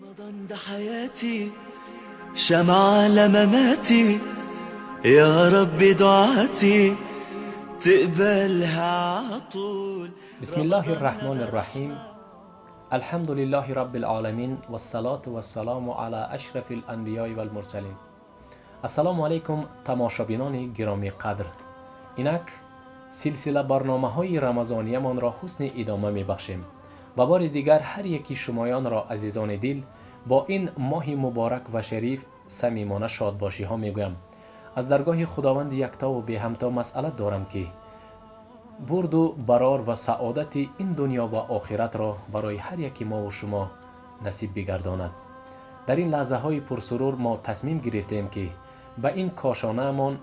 رمضان ده حياتي شمعة لمماتي يا رب دعاتي تقبلها عطول. بسم الله الرحمن الرحیم. الحمد لله رب العالمین والصلاة والسلام علی اشرف الانبیاء والمرسلین. السلام علیکم تماشابینان گرامی قدر. اینک سلسله برنامه های رمضانیمان را حسن ادامه می بخشیم و بار دیگر هر یکی شمایان را عزیزان دل با این ماه مبارک و شریف صمیمانه شاد باشی ها می گویم. از درگاه خداوند یکتا و به همتا مسئله دارم که برد و برار و سعادت این دنیا و آخرت را برای هر یکی ما و شما نصیب بگرداند. در این لحظه های پرسرور ما تصمیم گرفتیم که به این کاشانه مان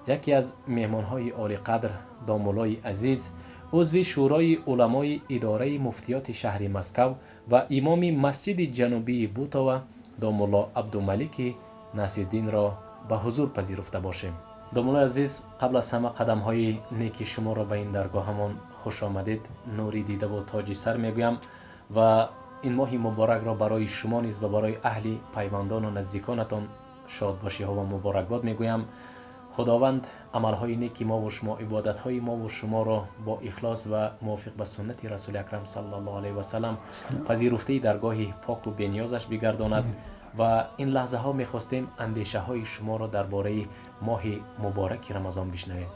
یکی از مهمان های عالی قدر دامولای عزیز، عضو شورای علمای اداره مفتیات شهر مسکو و امام مسجد جنوبی بوتاوا دامولا عبدالملک نصیرالدین را به حضور پذیرفته باشیم. دامولای عزیز، قبل از همه قدم های نیکی شما را به این درگاه همان خوش آمدید، نوری دیده و تاجی سر میگویم و این ماه مبارک را برای شما نیز و برای اهل پیوندان و نزدیکانتان شاد باشی ها و مبارکباد میگویم. خداوند عملهای نیکی ما و شما، عبادتهای ما و شما را با اخلاص و موافق به سنت رسول اکرم صلی الله علیه و سلم پذیرفته درگاه پاک و بنیازش بگرداند. و این لحظه ها میخواستیم اندیشه های شما را درباره ماه مبارک رمضان بشنویم.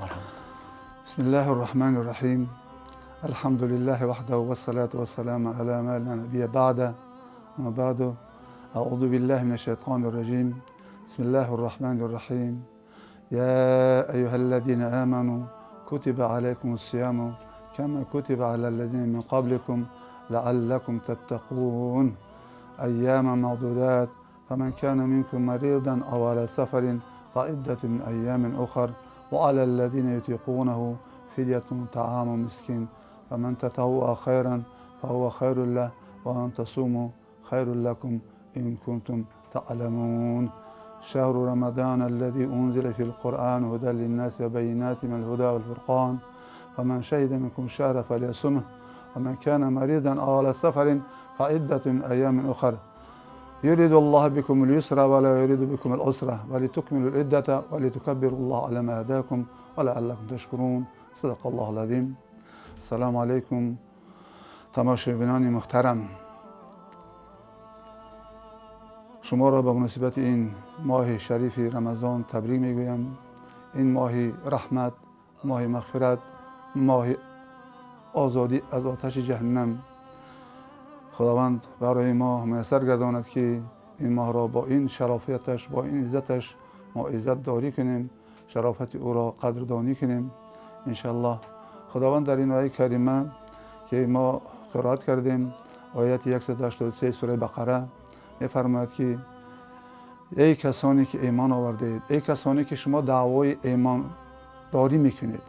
مرحبا. بسم الله الرحمن الرحیم. الحمد لله وحده والصلاة والسلام على ما لا نبي بعده. اما بعد، اعوذ بالله من الشیطان الرجیم. بسم الله الرحمن الرحیم. يا أيها الذين آمنوا كتب عليكم الصيام كما كتب على الذين من قبلكم لعلكم تتقون أياما معدودات فمن كان منكم مريضا أو على سفر فعدة من أيام أخر وعلى الذين يطيقونه فدية طعام مسكين فمن تطوع خيرا فهو خير له وأن تصوموا خير لكم إن كنتم تعلمون. شهر رمضان الذي أنزل في القرآن هدى للناس وبينات من الهدى والفرقان فمن شهد منكم الشهر فليصمه ومن كان مريضا أو على سفر فعدة من أيام أخر يريد الله بكم اليسر ولا يريد بكم العسر ولتكملوا العدة ولتكبروا الله على ما هداكم ولعلكم تشكرون. صدق الله العظیم. السلام علیکم تماشابینان محترم، شما را به مناسبت این ماه شریف رمضان تبریک میگویم. این ماه رحمت، ماه مغفرت، ماه آزادی از آتش جهنم. خداوند برای ما میسر گرداند که این ماه را با این شرافتش، با این عزتش ما عزت داری کنیم، شرافت او را قدردانی کنیم انشالله. خداوند در این آیه کریمه که ما قرائت کردیم، آیت 183 سوره بقره، می‌فرماید که ای کسانی که ایمان آوردید، ای کسانی که شما دعوای ایمان داری میکنید،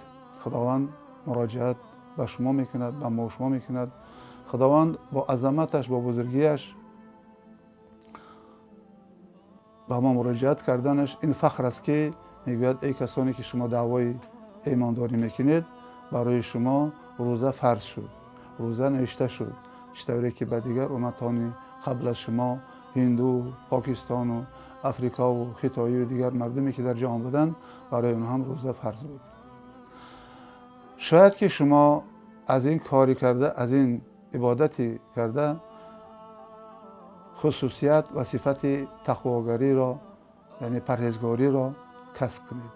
خداوند مراجعت به شما میکند، به ما شما میکند. خداوند با عظمتش، با بزرگیش به ما مراجعت کردنش این فخر است که میگوید ای کسانی که شما دعوای ایمان داری میکنید، برای شما روزه فرض شد، روزه نوشته شد، چطوری که به دیگر امتان قبل از شما، هندو، پاکستان و افریقا و خیتایی و دیگر مردمی که در جهان بودند، برای اونها هم روزه فرض بود. شاید که شما از این کاری کرده، از این عبادتی کرده، خصوصیت و صفت تقواگری را، یعنی پرهیزگاری را کسب کنید.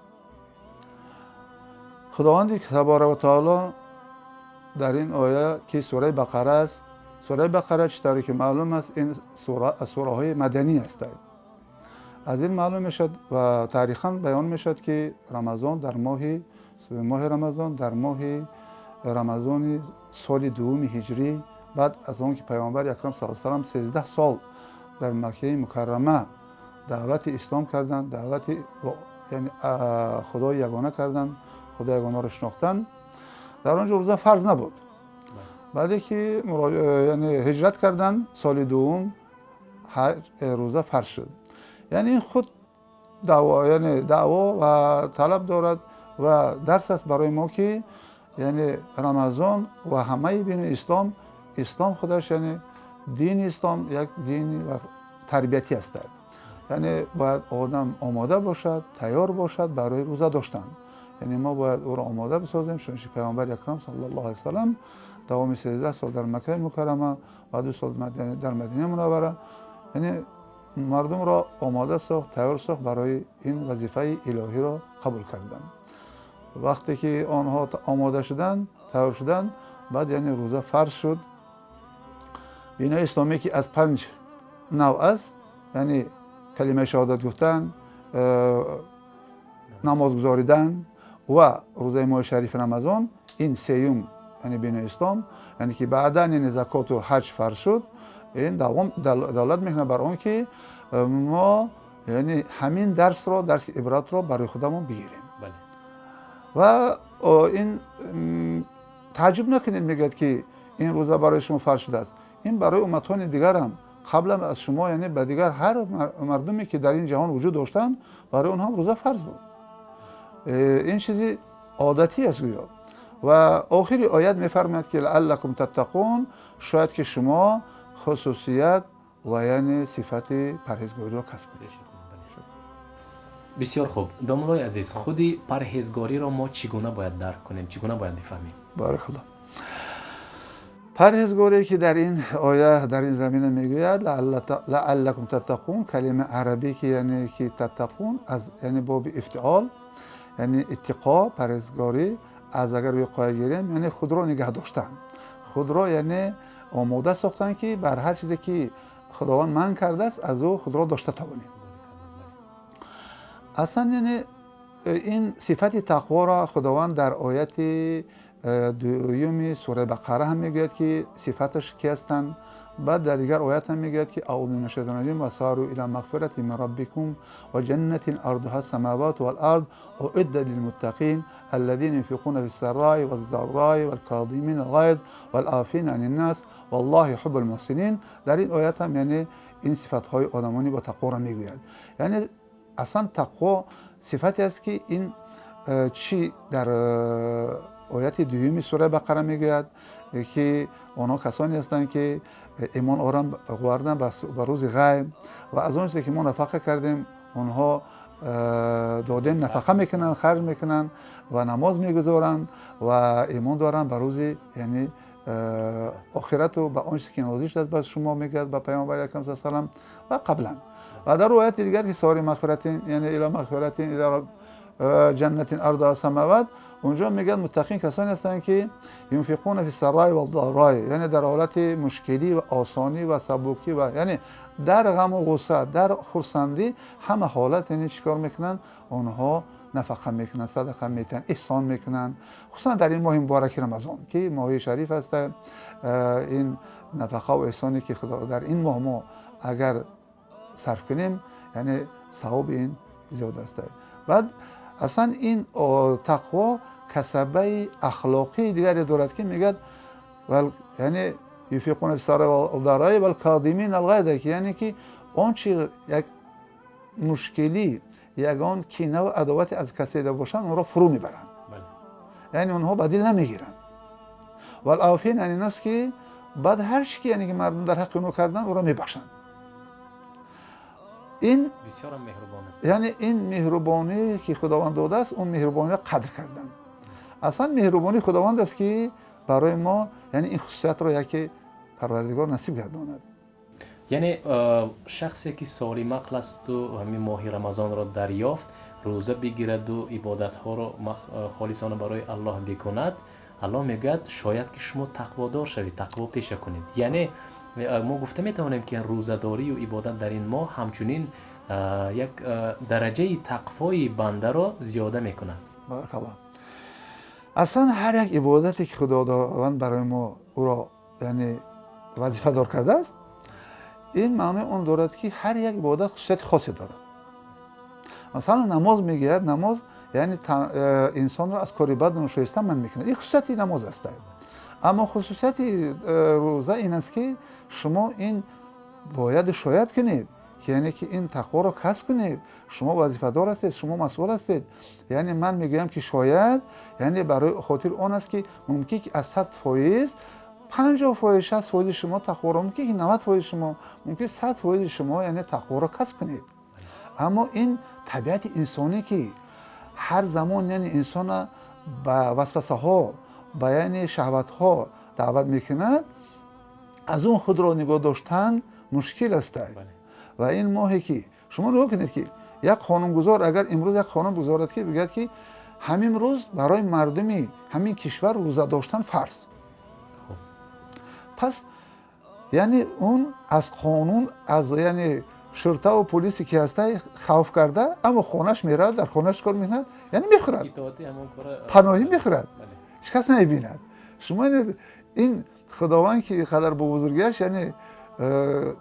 خداوند تبارک و تعالی در این آیه که سوره بقره است، سوره بقره چطوری که معلوم است این سوره از سوره های مدنی است. از این معلوم میشد و تاریخا بیان میشد که رمضان در ماه رمضان، در ماه رمضان سال دوم هجری، بعد از آن که پیامبر اکرم صلی الله علیه و سلم 13 سال در مکه مکرمه دعوت اسلام کردند، دعوت یعنی خدای یگانه کردند، خدای یگانه را شناختند، در آنجا روزه فرض نبود. بعد که یعنی هجرت کردن سال دوم روزه فرض شد. یعنی خود دعوا، یعنی دعوا و طلب دارد و درس است برای ما که یعنی رمضان و همه بین اسلام، اسلام خودش یعنی Дини ислом як дини тарбиятӣ аст. Яъне бояд одам омода бошад, тайёр бошад барои рӯза доштан. Яъне мо бояд ӯро омода бисозем, чунки Паёмбари Акрам саллаллоҳу алайҳи васаллам давоми 13 сол дар Маккаи Мукаррама ва 2 сол дар Мадинаи Мунаввара, яъне мардумро омода сохт, тайёр сохт барои ин вазифаи илоҳиро қабул кардан. Вақте ки онҳо омода шуданд, тайёр шуданд, баъд яъне рӯза фарз шуд. Бинои исломӣ ки аз 5 навъ аст, яъне калимаи шаҳодат гуфтан, намоз гузоридан ва рӯзаи моҳи шарифи Рамазон, ин сеюм яъне бинои ислом, яъне ки баъдан яъне закоту ҳаҷ фарз шуд. Ин давлат мекунад бар он ки мо яъне ҳамин дарсро, дарси ибратро барои худамон бигирем. Ва ин таъҷуб накунед, мегӯяд ки ин рӯза барои шумо фарз шудааст. Ин барои умматҳои дигарам қабл аз шумо, яъне ба дигар ҳар мардуме ки дар ин ҷаҳон вуҷуд доштанд, барои онҳо ҳам рӯза фарз буд. Ин чизи одатӣ аст гӯё. Ва охири оят мефармояд ки лааллакум таттақун, шояд ки шумо хусусият ва яъне сифати парҳезгориро касб кунед. Бисёр хуб. Домуллои азиз, худи парҳезгориро мо чӣ гуна бояд дарк кунем, чӣ гуна бояд бифаҳмем? Баракаллоҳ. Парҳезгоре ки дар ин оя, дар ин замина мегӯяд лааллакум таттақун, калимаи арабӣ ки яъне ки таттақун аз яъне боби ифтиол, яъне иттиқо, парҳезгорӣ аз агар виқоя гирем, яъне худро нигаҳ доштан, худро яъне омода сохтан ки бар ҳар чизе ки Худованд манъ кардааст аз ӯ худро дошта тавонем. Аслан яъне ин сифати тақворо Худованд дар ояти дуюми сураи Бақара ҳам мегӯяд ки сифаташ ки ҳастанд. Баъд дар дигар оят ҳам мегӯяд ки аъузу биллаҳи минаш шайтони раҷим ва сару ила мағфирати мин раббикум ва ҷаннатин ардуҳа самавату вал ард уиддат лилмуттақин аллазина юнфиқуна фис-сарраи ваз-зарраи вал-козимина ал-ғайз вал-офина анин-нас валлоҳу юҳиббул муҳсинин. Дар ин оят ҳам яъне ин сифатҳои одамони бо тақворо мегӯяд. Яъне аслан тақво сифате аст ки ин чӣ дар ояти дуюми сураи Бақара мегӯяд ки онҳо касоне ҳастанд ки имон оварданд ба рӯзи ғайб ва аз он чизе ки мо нафақа кардем онҳо додем, нафақа мекунанд, харҷ мекунанд ва намоз мегузоранд ва имон доранд ба рӯзи яъне охирату ба он чизе ки нозил шудааст ба шумо, мегӯяд ба Паёмбари Акрам саллаллоҳу алайҳи васаллам ва қаблан. Ва дар ояти дигар ки сори мағфиратин, яъне ила мағфиратин ила ҷаннатин ардуҳа самават, унҷо мегӯяд муттақин касоне ҳастанд ки юнфиқуна фи сарраи вад-дарраи, яъне дар ҳолати мушкилӣ ва осонӣ ва сабукӣ ва яъне дар ғаму ғусса, дар хурсандӣ, ҳама ҳолат яъне чӣ кор мекунанд? Онҳо нафақа мекунанд, садақа метиҳанд, эҳсон мекунанд. Хусусан дар ин моҳи мубораки Рамазон ки моҳи шариф аст, ин нафақа ва эҳсоне ки Худо дар ин моҳ мо агар сарф кунем, яъне савоби ин зиёд аст. Баъд аслан ин тақво касабаи ахлоқии дигаре дорад ки мегӯяд яъне юнфиқуна фис-сарраи вад-дарраи вал-козимина ал-ғайз, ки яъне ки он чи як мушкилӣ, ягон кина ва адовате аз касе бошанд, онро фурӯ мебаранд, яъне онҳо ба дил намегиранд. Вал-офина ан-нас, ки баъд ҳар чи ки яъне ки мардум дар ҳаққи онҳо карданд, ӯро мебахшанд. Ин бисёрам меҳрубон аст. Яъне ин меҳрубоние ки Худованд додааст, он меҳрубониро қадр кардан. Аслан меҳрубонии Худованд аст ки барои мо яъне ин хусусиятро яке Парвардигор насиб гардонад. Яъне шахсе ки солим ақл асту ҳамин моҳи Рамазонро дарёфт, рӯза бигираду ибодатҳоро холисона барои Аллоҳ бикунад, Аллоҳ мегӯяд шояд ки шумо тақводор шавед, тақво пеша кунед. Яъне мо гуфта метавонем ки рӯзадорию ибодат дар ин моҳ ҳамчунин як дараҷаи тақвои бандаро зиёда мекунад. Баракаллоҳ. Аслан ҳар як ибодате ки Худованд барои мо ӯро яъне вазифадор кардааст, ин маънои он дорад ки ҳар як ибодат хусусияти хосе дорад. Масалан намоз мегӯяд, намоз яъне инсонро аз кори бад ношоиста манъ мекунад. Ин хусусияти намоз аст. Аммо хусусияти рӯза ин аст ки шумо ин бояду шояд кунед, яъне ки ин тақворо касб кунед. Шумо вазифадор ҳастед, шумо масъул ҳастед. Яъне ман мегӯям ки шояд, яъне барои хотири он аст ки мумкин ки аз 100% 50%، 60% шумо тақворо мумкин ки 90% шумо мумкин 100% шумо яъне тақворо касб кунед. Аммо ин табиати инсонӣ ки ҳар замон яъне инсона ба васвасаҳо, ба яъне шаҳватҳо даъват мекунад, аз он худро нигоҳ доштан мушкил аст. Ва ин моҳе ки шумо нигоҳ кунед ки як қонунгузор агар имрӯз як қонун бигузорад ки бигӯяд ки ҳамин рӯз барои мардуми ҳамин кишвар рӯза доштан фарз, пас яъне он аз қонун, аз яъне шуртаву полисе ки ҳаста хавф карда, аммо хонаш меравад, дар хонаш кор мекунад, яъне мехӯрад, паноҳӣ мехӯрад, ҳеҷ кас намебинад. Шумо ин худованд ки қадар бо бузургиаш, яъне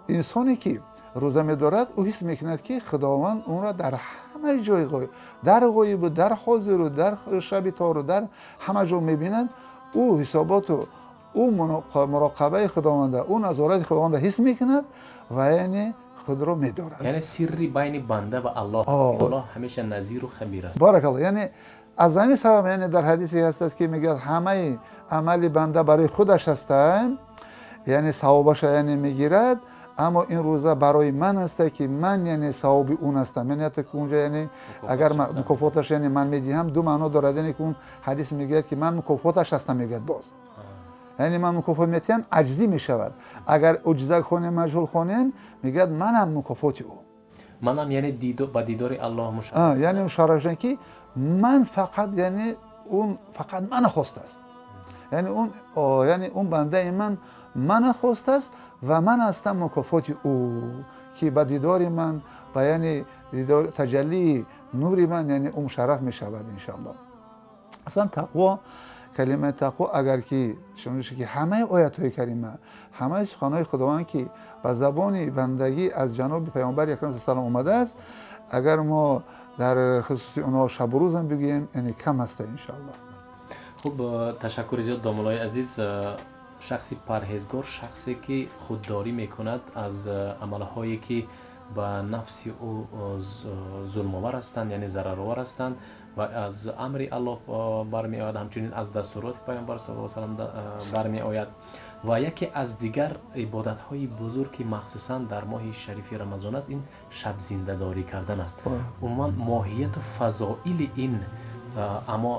инсоне ки рӯза медорад, ӯ ҳис мекунад ки худованд онро дар ҳама ҷой, дар ғоибу дар ҳозиру дар шаби тору дар ҳама ҷо мебинад. Ӯ ҳисоботу ӯ муроқабаи худованда, ӯ назорати худованда ҳис мекунад ва яъне худро медорад. Яъне сирри байни банда ва Аллоҳ аст. Аллоҳ ҳамеша назиру хабир аст. Баракаллоҳ. Яъне аз ҳамин сабаб яъне дар ҳадисе ҳаст ки мегӯяд ҳамаи амали банда барои худаш ҳастанд, яъне савобаша яъне мегирад, аммо ин рӯза барои ман аст ки ман яъне савоби он ҳастам. Яъне ҳатто ки унҷа яъне агар мукофоташ яъне ман медиҳам, ду маъно дорад. Яъне ки он ҳадис мегӯяд ки ман мукофоташ ҳастам, мегӯяд боз яъне ман мукофот метиҳам, аҷзӣ мешавад. Агар уҷза хонем, маҷҳул хонем, мегӯяд манам мукофоти ӯ, манам яъне ба дидори Аллоҳ мушарраф, яъне мушарраф шудам ки ман фақат яъне он фақат мана хостааст, яъне он, яъне он бандаи ман мана хостааст ва ман ҳастам мукофоти ӯ ки ба дидори ман, ба яъне дидор таҷаллии нури ман яъне ӯ мушарраф мешавад иншоаллоҳ. Аслан тақво, калимаи тақво агар ки шумо ки ҳамаи оятҳои карима, ҳамаи суханҳои худованд ки ба забони бандагӣ аз ҷаноби паёмбари акрам салом омадааст, агар мо дар хусуси онҳо шабу рӯзам бигӯем, яъне кам ҳаста иншоаллоҳ. Хуб, ташаккури зиёд домуллои азиз. Шахси парҳезгор шахсе ки худдорӣ мекунад аз амалҳое ки ба нафси ӯ зулмовар ҳастанд, яъне зараровар ҳастанд ва аз амри Аллоҳ бармеояд, ҳамчунин аз дастуроти паёмбар саллаллоҳу алайҳи васаллам бармеояд. Ва яке аз дигар ибодатҳои бузург ки махсусан дар моҳи шарифи Рамазон аст, ин шабзиндадорӣ кардан аст. Умуман моҳияту фазоили ин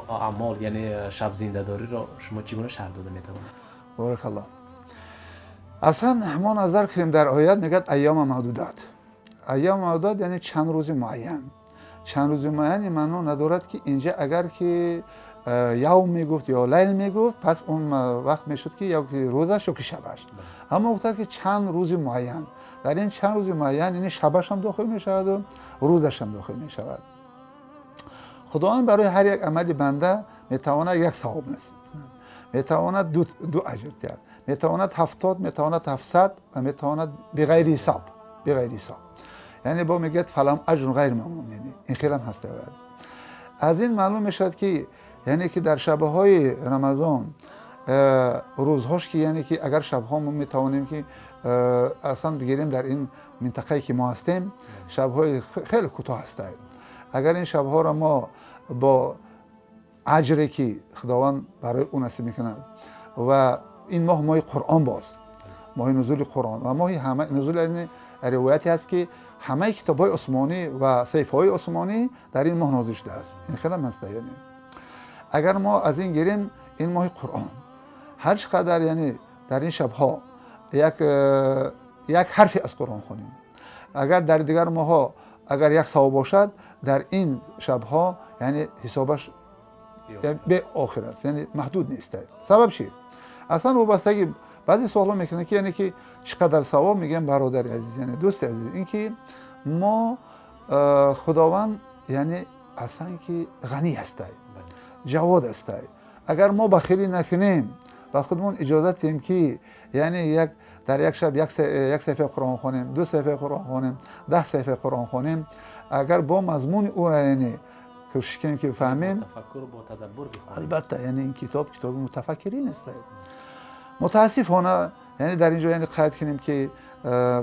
аъмол, яъне шабзиндадориро шумо чӣ гуна шарҳ дода метавонед? Баракаллоҳ. Аслан мо назар кунем дар оят мегӯяд айёма маъдудат. Айёма маъдудат яъне чанд рӯзи муайян. Чанд рӯзи муайян маъно надорад ки инҷа агар ки явм мегуфт ё лайл мегуфт, пас он вақт мешуд ки ё ки рӯзаш ё ки шабаш. Аммо гуфтад ки чанд рӯзи муайян. Дар ин чанд рӯзи муайян яъне шабаш ҳам дохил мешаваду рӯзаш ҳам дохил мешавад. Худованд барои ҳар як амали банда метавонад як савоб насиб кунад, метавонад ду аҷр диҳад, метавонад 70, метавонад 700 ва метавонад биғайри ҳисоб, биғайри ҳисоб. Яъне бо мегӯяд фалам аҷрун ғайр мамнун, яъне ин хелам ҳаста. Аз ин маълум мешавад ки яъне ки дар шабҳои Рамазон рӯзҳош ки яъне ки агар шабҳо мо метавонем ки аслан бигирем дар ин минтақае ки мо ҳастем, шабҳои хеле кӯтоҳ ҳастанд. Агар ин шабҳоро мо бо аҷре ки худованд барои ӯ насиб мекунад ва ин моҳ моҳи Қуръон боз, моҳи нузули Қуръон ва моҳи ҳама нузул, яъне ривояте ҳаст ки ҳамаи китобҳои осмонӣ ва саҳифаҳои осмонӣ дар ин моҳ нозил шудааст. Ин хелам ҳаста. Яъне агар мо аз ин гирем, ин моҳи Қуръон ҳар чӣ қадар яъне дар ин шабҳо як ҳарфе аз Қуръон хонем, агар дар дигар моҳҳо агар як савоб бошад, дар ин шабҳо яъне ҳисобаш беохир аст, яъне маҳдуд нест. Сабаб чи? Аслан вобастагӣ баъзе суолҳо мекунанд ки яъне ки чӣ қадар савоб мегӯям. Бародари азиз, яъне дӯсти азиз, ин ки мо худованд яъне аслан ки ғанӣ ҳастай, ҷавод ҳастай. Агар мо бахилӣ накунем ба худмон иҷозат диҳем ки яъне як дар як шаб як саҳифаи Қуръон хонем, 2 саҳифаи Қуръон хонем, 10 саҳифаи Қуръон хонем, агар бо мазмуни ӯ яъне кӯшиш кунем ки фаҳмем, албатта яъне ин китоб китоби мутафаккирин аст. Мутаассифона яъне дар ин ҷо яъне қайд кунем ки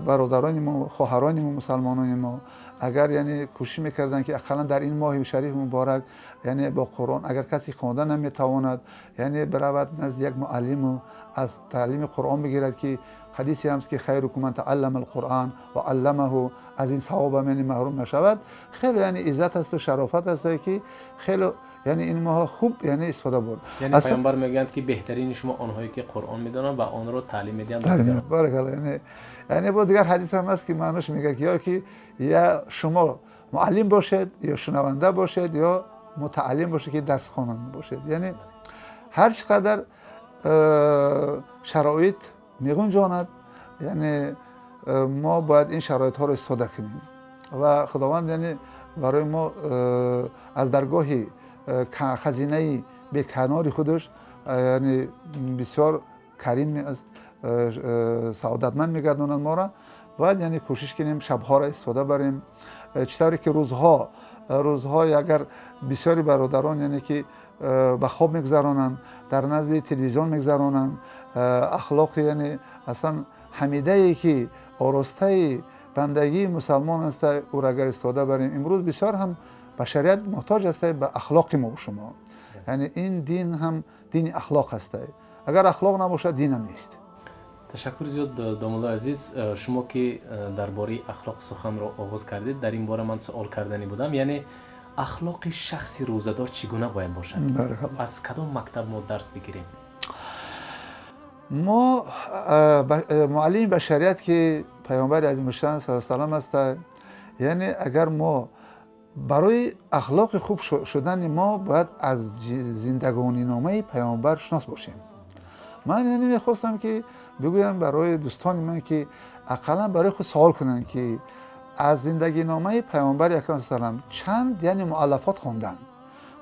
Бародарони мо, хоҳарони мо, мусалмонони мо агар яъне кӯшиш мекарданд, ки ақаллан дар ин моҳи шариф муборак, яъне бо Қуръон, агар касе хонда наметавонад, яъне биравад назди як муаллиму аз таълими Қуръон бигирад, ки ҳадисе ҳамст, ки хайрукум ман тааллама алқуръон ва алламаҳу, аз ин савобам яъне маҳрум нашавад. Хеле яъне иззат асту шарофат аст, ки хеле яъне ин моҳ хуб яъне истифода бурд. Яъне паёмбар мегӯянд, ки беҳтарини шумо онҳое ки Қуръон медонанд ва онро таълим медиҳанд. Баракалло. Яъне бо дигар ҳадис ҳам аст, ки маънош мегӯяд, ки ё ки я шумо муаллим бошед, ё шунаванда бошед, ё мутааллим бошед, ки дарсхонанда бошед. Яъне ҳар чӣ қадар шароит меғунҷонад, яъне мо бояд ин шароитҳоро истифода кунем ва Худованд яъне барои мо аз даргоҳи хазинаи беканори худаш яъне бисёр карим аст, саодатманд мегардонад моро. Бояд яъне кӯшиш кунем, шабҳоро истифода барем. Чӣ тавре ки рӯзҳо агар бисёри бародарон яъне ки ба хоб мегузаронанд, дар назди телевизион мегузаронанд, ахлоқи яъне аслан ҳамидае ки оростаи бандагии мусалмон аст, ӯро агар истифода барем, имрӯз бисёр ҳам башарият муҳтоҷ аст ба ахлоқи мо шумо. Яъне ин дин ҳам дини ахлоқ аст. Агар ахлоқ набошад, динам нест. Ташаккур зиёд, домуллои азиз. Шумо ки дар бораи ахлоқ суханро оғоз кардед, дар ин бора ман суол карданӣ будам. Яъне ахлоқи шахси рӯзадор чӣ гуна бояд бошад? Аз кадом мактаб мо дарс бигирем? Мо муаллими башарият, ки паёмбари азимушшаън саллаллоҳу алайҳи васаллам аст, яъне агар мо барои ахлоқи хуб шудани мо бояд аз зиндагониномаи паёмбар шинос бошем. Ман яъне мехостам, ки бигӯям барои дӯстони ман, ки ақаллан барои худ савол кунанд, ки аз зиндагиномаи паёмбари акрам саллам чанд яъне муаллафот хонданд.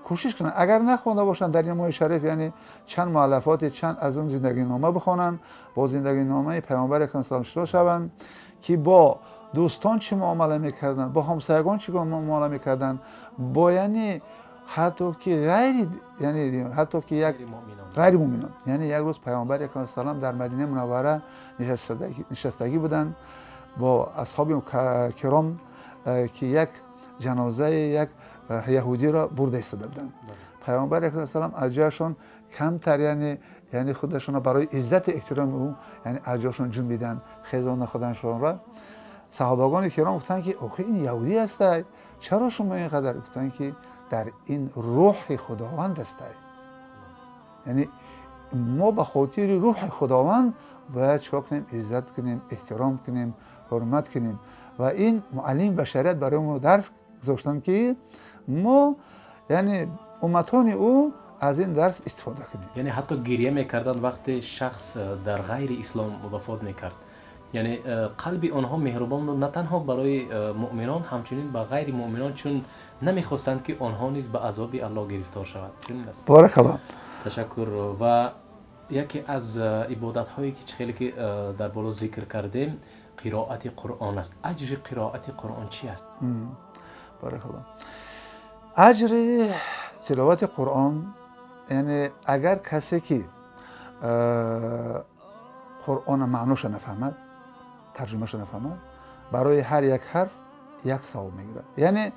Кӯшиш кунанд, агар нахонда бошанд, дар ин моҳи шариф яъне чанд муаллафоти чанд аз он зиндагинома бихонанд, бо зиндагиномаи паёмбари акрам саллам шинос шаванд, ки бо дӯстон чӣ муомала мекарданд, бо ҳамсоягон чӣ муомала мекарданд, бо яъне ҳатто ки ғайри, яъне ҳатто ки як ғайри муъминон. Яъне як рӯз паёмбари акрам саллам дар Мадинаи Мунаввара нишастагӣ буданд бо асҳоби киром, ки як ҷанозаи як яҳудиро бурда истода буданд. Паёмбари акрам саллам аз ҷояшон камтар яъне худашонро барои иззати эҳтироми ӯ яъне аз ҷояшон ҷунбиданд, хезонда худашонро. Саҳобагони киром гуфтанд, ки охи ин яҳудӣ ҳастай, чаро шумо ин қадар? Гуфтанд, ки дар ин рӯҳи Худованд ҳастай. Яъне мо ба хотири рӯҳи Худованд бояд чикор кунем? Иззат кунем, эҳтиром кунем, ҳурмат кунем. Ва ин муаллими башарият барои мо дарс гузоштанд, ки мо яъне умматони ӯ аз ин дарс истифода кунем. Яъне ҳатто гиря мекарданд вақте шахс дар ғайри ислом вафот мекард. Яъне қалби онҳо меҳрубон буд на танҳо барои муъминон, ҳамчунин ба ғайри муъминон, чун намехостанд, ки онҳо низ ба азоби Аллоҳ гирифтор шаванд. Чунин аст. Баракалло. Ташаккур. Ва яке аз ибодатҳое ки чӣ хеле ки дар боло зикр кардем, қироати Қуръон аст. Аҷри қироати Қуръон чӣ аст? Баракалло. Аҷри тиловати Қуръон, яъне агар касе ки Қуръона маъноша нафаҳмад, тарҷумаша нафаҳмад, барои ҳар як ҳарф як савоб мегирад. Яъне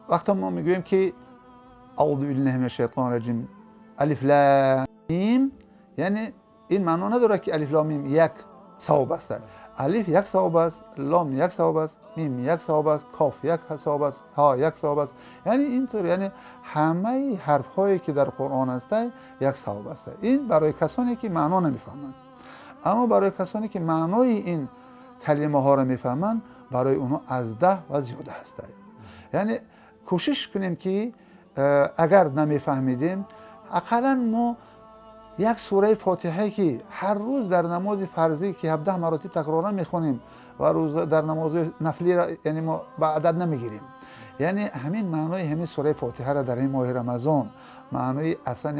вақте мо мегӯем, ки аузу биллаҳи минаш шайтони раҷим, алиф лам мим, яъне ин маъно надорад, ки алиф лам мим як савоб аст. Алиф як савоб аст, лом як савоб аст, мим як савоб аст, коф як савоб аст, ҳо як савоб аст. Яъне интур, яъне ҳамаи ҳарфҳое ки дар Қуръон аст, як савоб аст. Ин барои касоне ки маъно намефаҳманд. Аммо барои касоне ки маънои ин калимаҳоро мефаҳманд, барои онҳо аз 10 ва зиёда ҳаст. Яъне кӯшиш кунем, ки агар намефаҳмидем, ақаллан мо як сураи Фотиҳае, ки ҳар рӯз дар намози фарзӣ, ки 17 маротиб такроран мехонем, ва рӯз дар намози нафлиро яъне мо ба адад намегирем, яъне ҳамин маънои ҳамин сураи Фотиҳаро дар ин моҳи Рамазон, маънои аслан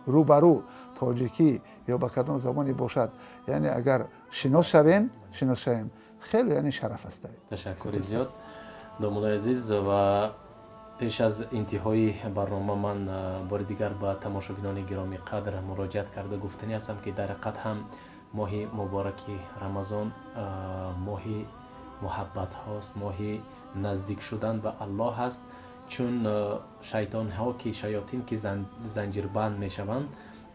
рӯбарӯ тоҷикӣ ё ба кадом забоне бошад, яъне агар шинос шавем, хеле яъне шараф аст. Ташаккури зиёд, домуллои азиз. Ва пеш аз интиҳои барнома ман бори дигар ба тамошобинони гиромӣ қадр муроҷиат карда гуфтанӣ ҳастам, ки дар ҳақиқат ҳам Моҳи мубораки Рамазон моҳи муҳаббатҳост, моҳи наздик шудан ба Аллоҳ аст, чун шайтонҳо ки шаётин ки занҷирбанд мешаванд,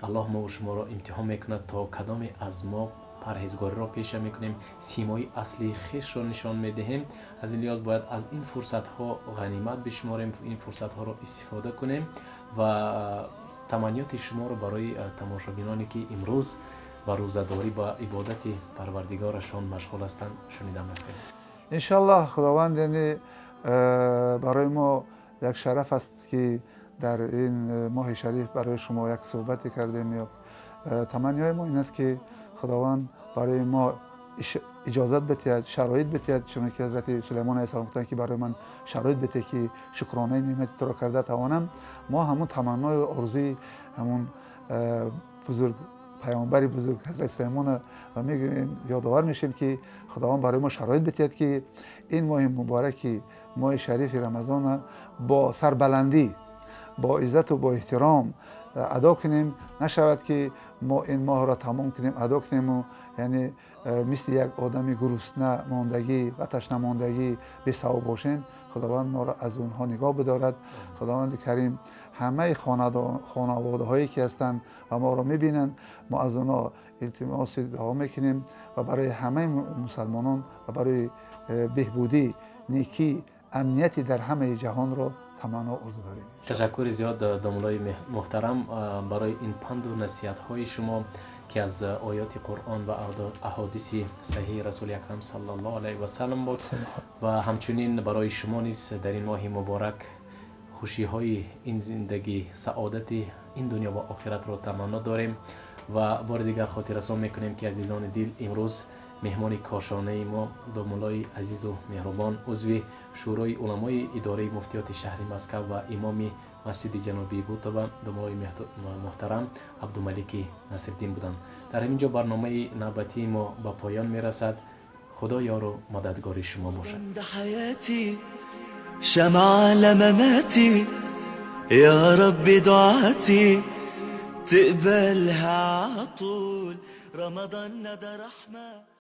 Аллоҳ мову шуморо имтиҳон мекунад, то кадоме аз мо парҳезгориро пеша мекунем, симои аслии хешро нишон медиҳем. Аз ин лиҳоз бояд аз ин фурсатҳо ғанимат бишуморем, ин фурсатҳоро истифода кунем ва таманниёти шуморо барои тамошобиноне, ки имрӯз ба рӯзадорӣ, ба ибодати Парвардигорашон машғул ҳастанд, шунида мехоҳем. Иншаллоҳ, Худованд, яъне барои мо як шараф аст, ки дар ин моҳи шариф барои шумо як суҳбате кардем. Ё таманниҳои мо ин аст, ки Худованд барои мо иҷозат бидиҳад, шароит бидиҳад, чунки ҳазрати Сулаймон алайҳиссалом гуфтанд, ки барои ман шароит бидеҳ, ки шукронаи неъмати туро карда тавонам. Мо ҳамун таманною орзуи ҳамун бузург, паёмбари бузург ҳазрати Сулаймона ва мегӯем, ёдовар мешавем, ки Худованд барои мо шароит бидиҳад, ки ин моҳи мубораки, моҳи шарифи Рамазона бо сарбаландӣ, бо иззату бо эҳтиром адо кунем. Нашавад, ки мо ин моҳро тамом кунем, адо кунему, яъне мисли як одами гурусна мондагӣ ва ташнамондагӣ бесавоб бошем. Худованд моро аз онҳо нигоҳ бидорад. Худованди Карим ҳамаи хонаводаҳое, ки ҳастанд ва моро мебинанд, мо аз онҳо илтимоси дуо мекунем ва барои ҳамаи мусалмонон ва барои беҳбудӣ, некӣ, амнияти дар ҳамаи ҷаҳонро таманно, орзу дорем. Ташаккури зиёд, домулои муҳтарам, барои ин панду насиҳатҳои шумо, ки аз оёти Қуръон ва аҳодиси саҳиҳи Расули Акрам саллаллоҳу алайҳи васалам буд. Ва ҳамчунин барои шумо низ дар ин моҳи муборак хушиҳои ин зиндагӣ, саодати ин дунё ва охиратро таманно дорем. Ва бори дигар хотиррасон мекунем, ки, азизони дил, имрӯз меҳмони кошонаи мо домулои азизу меҳрубон, узви Шӯрои уламои идораи муфтиёти шаҳри Москав ва имоми масҷиди ҷанубии Бутова, домулои муҳтарам Абдумалики Насриддин буданд. Дар ҳамин ҷо барномаи навбатии мо ба поён мерасад. Худо ёру мададгори шумо бошад. شمعة لمماتي، يا رب دعاتي تقبلها عطول. رمضان ده رحمة.